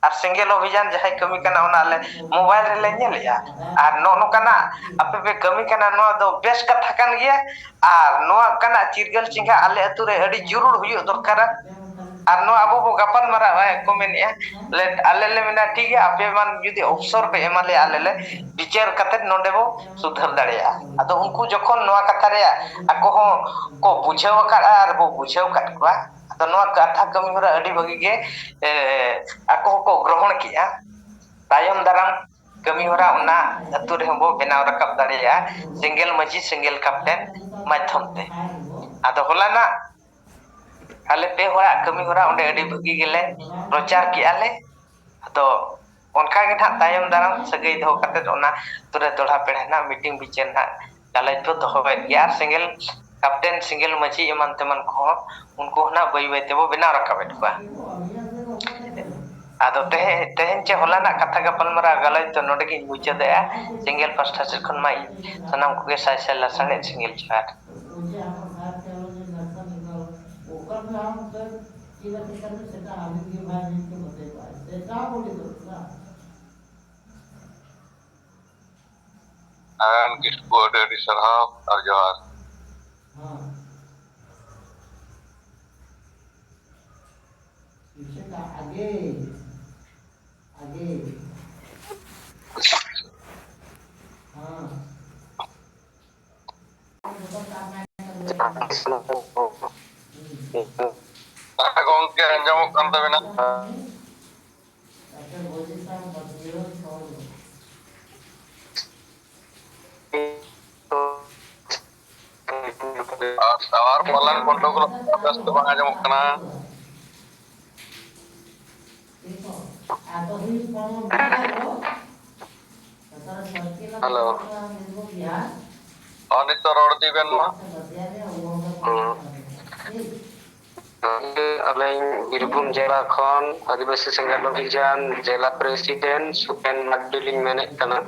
ᱟᱨ ᱥᱮᱸᱜᱮᱞ ᱚᱵᱷᱤᱡᱟᱱ ᱡᱟᱦᱟᱸᱭ ᱠᱟᱹᱢᱤ ᱠᱟᱱᱟ, ᱚᱱᱟ ᱟᱞᱮ ᱢᱳᱵᱟᱭᱤᱞ ᱨᱮᱞᱮ ᱧᱮᱞᱮᱜᱼᱟ᱾ ᱟᱨ ᱱᱚᱜᱼᱚ ᱱᱚᱝᱠᱟᱱᱟᱜ ᱟᱯᱮ ᱯᱮ ᱠᱟᱹᱢᱤ ᱠᱟᱱᱟ, ᱱᱚᱣᱟ ᱫᱚ ᱵᱮᱥ ᱠᱟᱛᱷᱟ ᱠᱟᱱ ᱜᱮᱭᱟ᱾ ᱟᱨ ᱱᱚᱣᱟ ᱚᱱᱠᱟᱱᱟᱜ ᱪᱤᱨᱜᱟᱹᱞ ᱪᱮᱸᱜᱷᱟ ᱟᱞᱮ ᱟᱹᱛᱩ ᱨᱮ ᱟᱹᱰᱤ ᱡᱟᱹᱨᱩᱲ ᱦᱩᱭᱩᱜ ᱫᱚᱨᱠᱟᱨᱟ᱾ ᱟᱨ ᱱᱚᱣᱟ ᱟᱵᱚ ᱵᱚ ᱜᱟᱯᱟᱞ ᱢᱟᱨᱟᱣ ᱠᱚ ᱢᱮᱱᱮᱜᱼᱟ, ᱞᱮ-, ᱟᱞᱮ ᱞᱮ ᱢᱮᱱᱟ, "ᱴᱷᱤᱠ ᱜᱮᱭᱟ, ᱟᱯᱮ ᱢᱟ ᱡᱩᱫᱤ ᱚᱯᱥᱚᱨ ᱯᱮ ᱮᱢᱟ ᱞᱮᱭᱟ, ᱟᱞᱮ ᱞᱮ ᱵᱤᱪᱟᱹᱨ ᱠᱟᱛᱮ ᱱᱚᱰᱮ ᱵᱚ ᱥᱩᱫᱷᱟᱹᱨ ᱫᱟᱲᱮᱭᱟᱜᱼᱟ᱾" ᱟᱫᱚ ᱩᱱᱠᱩ ᱡᱚᱠᱷᱚᱱ ᱱᱚᱣᱟ ᱠᱟᱛᱷᱟ ᱨᱮᱭᱟᱜ ᱟᱠᱚ ᱦᱚᱸ ᱠᱚ ᱵᱩᱡᱷᱟᱹᱣ ᱟᱠᱟᱫᱼᱟ ᱟᱨ ᱵᱚ ᱵᱩᱡᱷᱟᱹᱣ ᱟᱠᱟᱫ ᱠᱚᱣᱟ, ᱟᱫᱚ ᱱᱚᱣᱟ ᱠᱟᱛᱷᱟ ᱠᱟᱹᱢᱤ ᱦᱚᱨᱟ ᱟᱹᱰᱤ ᱵᱷᱟᱹᱜᱤ ᱜᱮ, ᱮ, ᱟᱠᱚ ᱦᱚᱸᱠᱚ ᱜᱨᱚᱦᱚᱬ ᱠᱮᱜᱼᱟ᱾ ᱛᱟᱭᱚᱢ ᱫᱟᱨᱟᱢ ᱠᱟᱹᱢᱤ ᱦᱚᱨᱟ ᱚᱱᱟ ᱟᱹᱛᱩ ᱨᱮᱦᱚᱸ ᱵᱚ ᱵᱮᱱᱟᱣ ᱨᱟᱠᱟᱵ ᱫᱟᱲᱮᱭᱟᱜᱼᱟ, ᱥᱮᱸᱜᱮᱞ ᱢᱟᱹᱡᱷᱤ, ᱥᱮᱸᱜᱮᱞ ᱠᱟᱯᱴᱮᱱ ᱢᱟᱫᱽᱫᱷᱚᱢ ᱛᱮ᱾ ᱟᱫᱚ ᱦᱚᱞᱟᱱᱟᱜ ᱟᱞᱮ ᱯᱮ ᱦᱚᱲᱟᱜ ᱠᱟᱹᱢᱤ ᱦᱚᱨᱟ ᱚᱸᱰᱮ ᱟᱹᱰᱤ ᱵᱷᱟᱹᱜᱤ ᱜᱮᱞᱮ ᱯᱨᱚᱪᱟᱨ ᱠᱮᱜᱼᱟ ᱞᱮ᱾ ᱟᱫᱚ ᱚᱱᱠᱟ ᱜᱮ ᱱᱟᱦᱟᱜ ᱛᱟᱭᱚᱢ ᱫᱟᱨᱟᱢ ᱥᱟᱹᱜᱟᱹᱭ ᱫᱚᱦᱚ ᱠᱟᱛᱮᱫ ᱚᱱᱟ ᱟᱹᱛᱩ ᱨᱮ ᱫᱚᱦᱲᱟ ᱯᱮᱲᱟ ᱱᱟᱦᱟᱜ ᱢᱤᱴᱤᱝ ᱵᱤᱪᱟᱹᱨ ᱱᱟᱦᱟᱜ ᱜᱟᱞᱚᱪ ᱵᱚ ᱫᱚᱦᱚᱭᱮᱫ ᱜᱮᱭᱟ᱾ ᱟᱨ ᱥᱮᱸᱜᱮᱞ ᱠᱟᱯᱴᱮᱱ, ᱥᱮᱸᱜᱮᱞ ᱢᱟᱹᱡᱷᱤ ᱮᱢᱟᱱ ᱛᱮᱢᱟᱱ ᱠᱚᱦᱚᱸ ᱩᱱᱠᱩ ᱦᱚᱸ ᱱᱟᱦᱟᱜ ᱵᱟᱹᱭ ᱵᱟᱹᱭ ᱛᱮᱵᱚ ᱵᱮᱱᱟᱣ ᱨᱟᱠᱟᱵᱮᱫ ᱠᱚᱣᱟ᱾ ᱟᱫᱚ ᱛᱮᱦᱮᱧ, ᱛᱮᱦᱮᱧ ᱪᱮ ᱦᱚᱞᱟᱱᱟᱜ ᱠᱟᱛᱷᱟ ᱜᱟᱯᱟᱞᱢᱟᱨᱟᱣ ᱜᱟᱞᱚᱪ ᱫᱚ ᱱᱚᱰᱮ ᱜᱤᱧ ᱢᱩᱪᱟᱹᱫᱮᱜᱼᱟ᱾ ᱥᱮᱸᱜᱮᱞ ᱯᱟᱥᱴᱟ ᱥᱮᱫ ᱠᱷᱚᱱ ᱢᱟ ᱤᱧ ᱥᱟᱱᱟᱢ ᱠᱚᱜᱮ ᱥᱟᱭ ᱥᱟᱭ ᱞᱟᱥᱟᱲᱦᱮᱫ ᱥᱮᱸᱜᱮᱞ ᱡᱚᱦᱟᱨ᱾ ᱱᱟᱨᱟᱭᱚᱱ ᱠᱤᱥᱠᱩ, ᱟᱹᱰᱤ ᱟᱹᱰᱤ ᱥᱟᱨᱦᱟᱣ ᱟᱨ ᱡᱚᱦᱟᱨ᱾ ᱦᱮᱸ ᱜᱚᱝᱠᱮ, ᱟᱸᱡᱚᱢᱚᱜ ᱠᱟᱱ ᱛᱟᱵᱮᱱᱟ᱾ ᱟᱨ ᱴᱟᱣᱟᱨ ᱯᱟᱞᱮᱱ ᱜᱚᱱᱰᱚᱜᱳᱞ, ᱵᱮᱥ ᱫᱚ ᱵᱟᱝ ᱟᱸᱡᱚᱢᱚᱜ ᱠᱟᱱᱟ᱾ ᱦᱮᱞᱳ᱾ ᱦᱚᱸ, ᱱᱤᱛᱚᱜ ᱨᱚᱲ ᱤᱫᱤ ᱵᱮᱱ ᱢᱟ᱾ ᱦᱩᱸ᱾ ᱟᱹᱞᱤᱧ ᱵᱤᱨᱵᱷᱩᱢ ᱡᱮᱞᱟ ᱠᱷᱚᱱ ᱟᱹᱫᱤᱵᱟᱹᱥᱤ ᱥᱮᱸᱜᱮᱞ ᱚᱵᱷᱤᱡᱟᱱ ᱡᱮᱞᱟ ᱯᱨᱮᱥᱤᱰᱮᱱᱴ ᱥᱩᱯᱮᱱ ᱢᱟᱨᱰᱤ ᱞᱤᱧ ᱢᱮᱱᱮᱫ ᱠᱟᱱᱟ᱾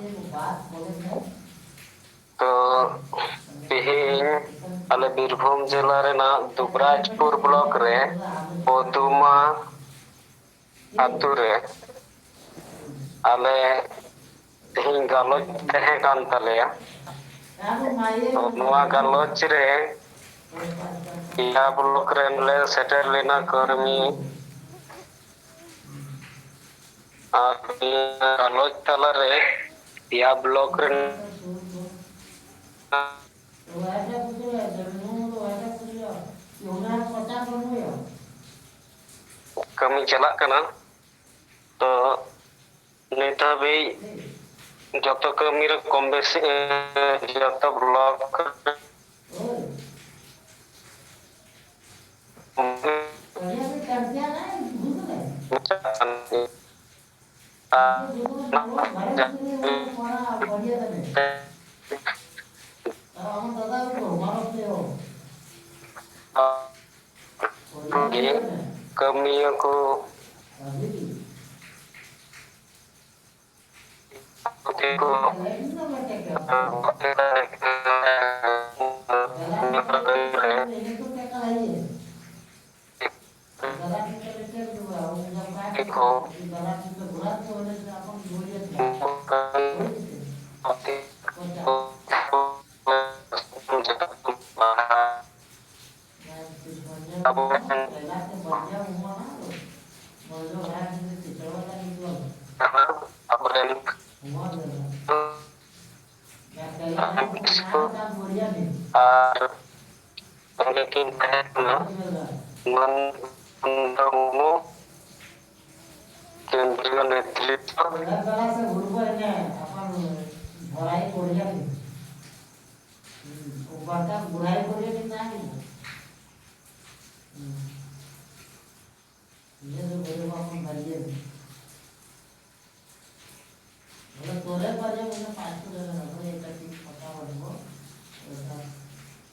ᱛᱚ, ᱛᱮᱦᱮᱧ ᱟᱞᱮ ᱵᱤᱨᱵᱷᱩᱢ ᱡᱮᱞᱟ ᱨᱮᱱᱟᱜ ᱫᱩᱵᱨᱟᱡᱽᱯᱩᱨ ᱵᱞᱚᱠ ᱨᱮ ᱯᱚᱫᱩᱢᱟ ᱟᱛᱳ ᱨᱮ ᱟᱞᱮ ᱛᱮᱦᱮᱧ ᱜᱟᱞᱚᱪ ᱛᱟᱦᱮᱸ ᱠᱟᱱ ᱛᱟᱞᱮᱭᱟ᱾ ᱛᱚ, ᱱᱚᱣᱟ ᱜᱟᱞᱚᱪ ᱨᱮ ᱯᱮᱭᱟ ᱵᱞᱚᱠ ᱨᱮᱱ ᱞᱮ ᱥᱮᱴᱮᱨ ᱞᱮᱱᱟ ᱠᱚᱨᱢᱤ᱾ ᱟᱨ ᱱᱤᱭᱟᱹ ᱜᱟᱞᱚᱪ ᱛᱟᱞᱟᱨᱮ ᱯᱮᱭᱟ ᱵᱞᱚᱠ ᱨᱮᱱ ᱠᱟᱹᱢᱤ ᱪᱟᱞᱟᱜ ᱠᱟᱱᱟ᱾ ᱛᱚ, ᱱᱤᱛ ᱦᱟᱹᱵᱤᱡ ᱡᱚᱛᱚ ᱠᱟᱹᱢᱤ ᱨᱮ ᱠᱚᱢ ᱵᱮᱥᱤ, ᱮ, ᱡᱚᱛᱚ ᱵᱞᱚᱠ ᱠᱟᱹᱢᱤᱭᱟᱹ ᱠᱚ ᱟᱵᱚ ᱨᱮᱱ ᱟᱵᱚᱨᱮᱱ ᱟᱨ ᱚᱸᱰᱮ ᱠᱤᱱ ᱛᱟᱦᱮᱸ ᱠᱟᱱᱟ ᱢᱟᱹᱱ ᱢᱩᱨᱢᱩ, ᱠᱮᱱᱫᱨᱤᱭᱚ ᱱᱮᱛᱨᱤᱛᱵᱚ᱾ ᱵᱚᱞᱮ ᱛᱚᱨᱮ ᱵᱟᱨᱭᱟ ᱢᱟᱱᱮ ᱯᱟᱸᱪ ᱠᱚ ᱡᱟᱭᱜᱟ ᱨᱮ ᱵᱚᱞᱮ ᱮᱴᱟᱜ ᱪᱮᱫ ᱯᱟᱛᱟ ᱵᱟᱹᱱᱩᱜᱼᱟ᱾ ᱮᱴᱟᱜ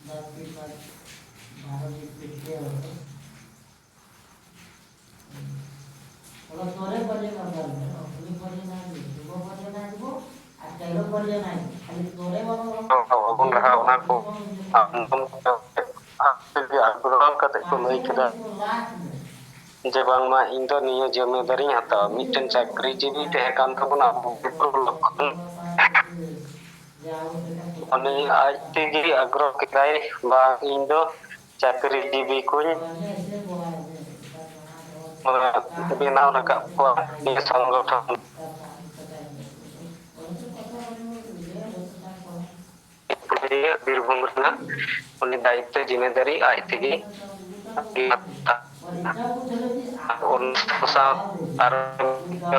ᱫᱟᱜ ᱯᱤᱴ ᱯᱟᱸᱪ ᱵᱟᱨᱚ ᱪᱮᱫ ᱯᱤᱴ ᱯᱮ ᱦᱚᱲ ᱫᱚ᱾ ᱵᱚᱞᱮ ᱛᱚᱨᱮ ᱵᱟᱨᱭᱟ ᱢᱟ ᱵᱟᱨᱭᱟ, ᱚᱠᱚᱭ ᱵᱟᱨᱭᱟ ᱢᱟ ᱵᱟᱨᱭᱟ, ᱡᱩᱵᱚ ᱵᱟᱨᱭᱟ ᱢᱟ ᱡᱩᱵᱚ, ᱟᱨ ᱛᱮᱨᱚ ᱵᱟᱨᱭᱟ ᱢᱟ ᱡᱩᱵᱚ᱾ ᱠᱷᱟᱹᱞᱤ ᱛᱚᱨᱮ ᱵᱟᱨᱭᱟ ᱢᱟ ᱵᱟᱵᱚᱱ ᱞᱟᱦᱟ ᱚᱱᱟ ᱠᱚ ᱟᱸᱫᱳᱲᱚᱱ ᱠᱟᱛᱮ ᱠᱚ ᱞᱟᱹᱭ ᱠᱮᱫᱟ᱾ ᱞᱟᱥᱴ ᱨᱮ᱾ ᱡᱮ ᱵᱟᱝᱢᱟ ᱤᱧ ᱫᱚ ᱱᱤᱭᱟᱹ ᱡᱤᱢᱢᱮᱫᱟᱨᱤᱧ ᱦᱟᱛᱟᱣᱟ᱾ ᱢᱤᱫᱴᱮᱱ ᱪᱟᱹᱠᱨᱤᱡᱤᱵᱤ ᱛᱟᱦᱮᱸ ᱠᱟᱱ ᱛᱟᱵᱚᱱᱟ ᱟᱵᱚ ᱵᱤᱯᱨᱚ ᱞᱚᱠᱠᱷᱚᱱ᱾ ᱩᱱᱤ ᱟᱡ ᱛᱮᱜᱮ ᱟᱜᱽᱨᱚᱦ ᱠᱮᱫᱟᱭ, ᱵᱟᱝ, ᱤᱧ ᱫᱚ ᱪᱟᱹᱠᱨᱤᱡᱤᱵᱤ ᱠᱚᱧ ᱵᱮᱱᱟᱣ ᱨᱟᱠᱟᱵ ᱠᱚᱣᱟ ᱱᱤᱭᱟᱹ ᱥᱚᱝᱜᱚᱴᱷᱚᱱ᱾ ᱵᱤᱨᱵᱷᱩᱢ ᱨᱮᱱᱟᱜ ᱩᱱᱤ ᱫᱟᱭᱤᱛᱛᱚ ᱡᱤᱢᱢᱮᱫᱟᱨᱤ ᱟᱡ ᱛᱮᱜᱮ ᱦᱟᱛᱟᱣᱟ᱾ ᱟᱨ ᱩᱱᱤ ᱥᱟᱶ ᱟᱨ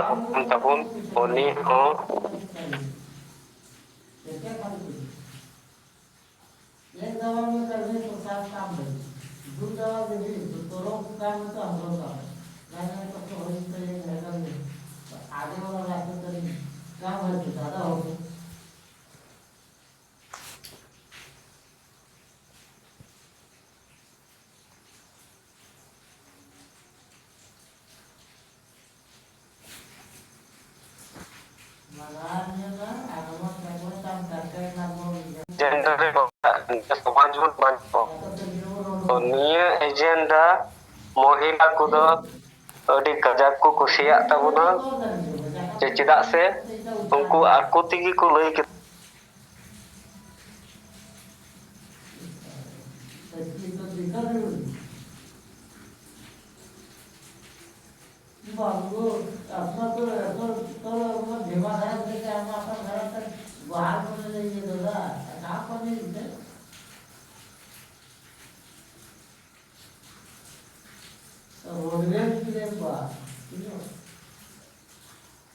ᱦᱚᱯᱚᱱ ᱛᱟᱵᱚᱱ, ᱩᱱᱤ ᱦᱚᱸ एक दवा में करने को सात काम है, दो दवा दे दी तो तोरो काम है तो हमरो काम है। मैंने तो कोई तो ये घर में आगे वाला रास्ता तो नहीं, काम है तो ज्यादा हो गया। ᱡᱮᱱᱰᱟᱨ ᱨᱮ ᱵᱟᱯᱞᱟᱜ ᱠᱟᱱ ᱜᱮᱭᱟ, ᱥᱚᱢᱟᱡᱽ ᱵᱚᱱ ᱵᱟᱧᱪᱟᱣᱟ᱾ ᱛᱚ ᱱᱤᱭᱟᱹ ᱮᱡᱮᱱᱰᱟ ᱢᱚᱦᱤᱞᱟ ᱠᱚᱫᱚ ᱟᱹᱰᱤ ᱠᱟᱡᱟᱠ ᱠᱚ ᱠᱩᱥᱤᱭᱟᱜ ᱛᱟᱵᱚᱱᱟ, ᱡᱮ ᱪᱮᱫᱟᱜ ᱥᱮ ᱩᱱᱠᱩ ᱟᱠᱚ ᱛᱮᱜᱮ ᱠᱚ ᱞᱟᱹᱭ ᱠᱮᱫᱟ᱾ बाबू, अपना तो, तो, तो अपना दिमाग है, जैसे हम अपना घर तक बाहर को नहीं लेंगे दादा, कहाँ पर नहीं लेंगे? तो रोडवेज भी नहीं हुआ, ठीक है?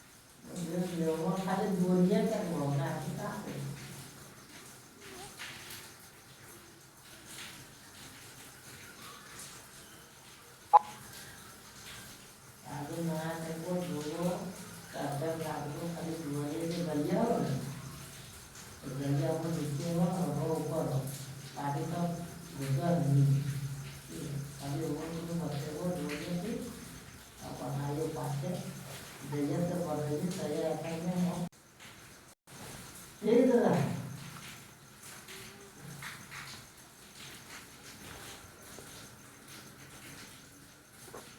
रोडवेज भी हुआ, खाली बोरिया तक हुआ, ना, अभी कहाँ पे? आगे नया टेम्पो दो, चार चार लाख को खाली दुआरे के गलिया हो ना, तो गलिया को नीचे हो और वो ऊपर हो, आगे तो घुसा नहीं। खाली वो तो बच्चे को दो के थी, अपन आयो पाछे, जइया से बढ़ेगी, तइया अपन में हो।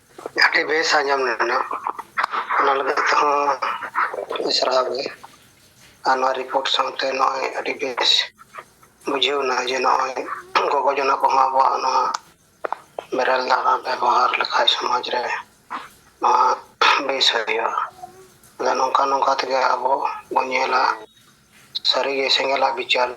ठीक है। ᱵᱮᱥ ᱟᱸᱡᱚᱢ ᱞᱮᱱᱟ, ᱚᱱᱟ ᱞᱟᱹᱜᱤᱫ ᱛᱮᱦᱚᱸ ᱥᱟᱨᱦᱟᱣ ᱜᱮ᱾ ᱟᱨ ᱱᱚᱣᱟ ᱨᱤᱯᱳᱨᱴ ᱥᱟᱶᱛᱮ ᱱᱚᱜᱼᱚᱭ ᱟᱹᱰᱤ ᱵᱮᱥ ᱵᱩᱡᱷᱟᱹᱣ ᱮᱱᱟ ᱡᱮ ᱱᱚᱜᱼᱚᱭ ᱜᱚᱜᱚ ᱡᱚᱱᱟ ᱠᱚᱦᱚᱸ ᱟᱵᱚᱣᱟᱜ ᱱᱚᱣᱟ ᱵᱮᱨᱮᱞ ᱫᱟᱜ ᱵᱮᱵᱚᱦᱟᱨ ᱞᱮᱠᱷᱟᱡ ᱥᱚᱢᱟᱡᱽ ᱨᱮ ᱱᱚᱣᱟ ᱵᱮᱥ ᱦᱩᱭᱩᱜᱼᱟ᱾ ᱟᱫᱚ ᱱᱚᱝᱠᱟ ᱱᱚᱝᱠᱟ ᱛᱮᱜᱮ ᱟᱵᱚ ᱵᱚᱱ ᱧᱮᱞᱟ ᱥᱟᱹᱨᱤᱜᱮ ᱥᱮᱸᱜᱮᱞᱟᱜ ᱵᱤᱪᱟᱹᱨ᱾